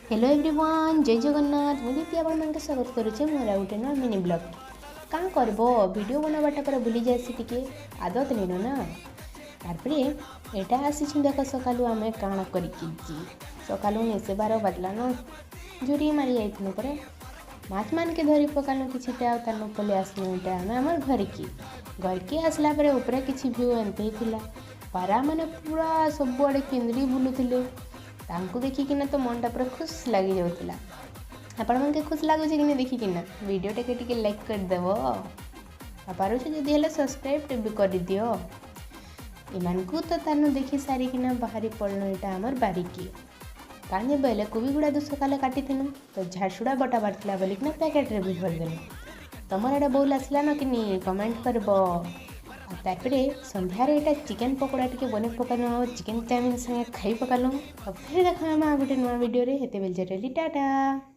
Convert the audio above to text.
Hello everyone, ଜୟ ଜଗନ୍ନାଥ। ମୁଁ ଦୀପ୍ତି, ଆପଣମାନଙ୍କୁ ସ୍ୱାଗତ କରୁଛେ ମୋର ଆଉ ଗୋଟେ ନୂଆ ମିନି ବ୍ଲଗ୍। କାଁ କରବ, ଭିଡ଼ିଓ ବନାବାଟା ପୁରା ଭୁଲି ଯାଏସି ଟିକେ, ଆଦତ ନେଇନ ନା। ତାପରେ ଏଇଟା ଆସିଛୁ ଦେଖ, ସକାଳୁ ଆମେ କାଣା କରିକି ଜି। ସକାଳୁ ନେସେ 12 ବାଜଲାନ, ଝୁରି ମାରି ଯାଇଥିନୁ ପରେ ମାଛ ମାନକେ ଧରି ପକାଲୁ କିଛିଟା। ଆଉ ତାନୁ ପଲେଇ ଆସିଲୁ ଏଇଟା ଆମେ ଆମର ଘରକି। ଘରକି ଆସିଲା ପରେ ଉପରେ କିଛି ଭ୍ୟୁ ଏମିତି ଥିଲା। ପାରାମାନେ ପୁରା ସବୁଆଡ଼େ କେନ୍ଦ୍ରି ବୁଲୁଥିଲେ। ତାଙ୍କୁ ଦେଖିକିନା ତ ମନଟା ପୁରା ଖୁସ୍ ଲାଗିଯାଉଥିଲା। ଆପଣମାନଙ୍କୁ ଖୁସି ଲାଗୁଛି କି ନାଇଁ ଦେଖିକିନା? ଭିଡ଼ିଓଟାকে ଟିକେ ଲାଇକ୍ କରିଦେବ, ଆଉ ପାରୁଛ ଯଦି ହେଲେ ସବସ୍କ୍ରାଇବ୍ ବି କରିଦିଅ ଏମାନଙ୍କୁ। ତ ତାନୁ ଦେଖି ସାରିକିନା ବାହାରି ପଡ଼ିଲୁ ଏଇଟା ଆମର ବାରିକି। କାଁଜେ ବୋଇଲେ କୋବି ଗୁଡ଼ା ତ ସକାଳେ କାଟିଥିନୁ, ତ ଝାରସୁଡ଼ା ବଟାବାର ଥିଲା ବୋଲିକିନା ପ୍ୟାକେଟ୍ରେ ବି ଭରିଦେଲୁ। ତମର ଏଇଟା ବଉଲ ଆସିଲାନ କି ନି, କମେଣ୍ଟ କରିବ। ଆଉ ତାପରେ ସନ୍ଧ୍ୟାରେ ଏଇଟା ଚିକେନ୍ ପକୋଡ଼ା ଟିକେ ବନେଇ ପକାଲୁ ଆଉ ଚିକେନ୍ ଚାଉମିନ୍ ସାଙ୍ଗେ ଖାଇ ପକାଲୁ। ଆଉ ଫେର୍ ଦେଖା ଆମେ ଆଉ ଗୋଟେ ନୂଆ ଭିଡ଼ିଓରେ। ହେତେବେଲେ ଯେ ରହିଲି, ଟାଟା।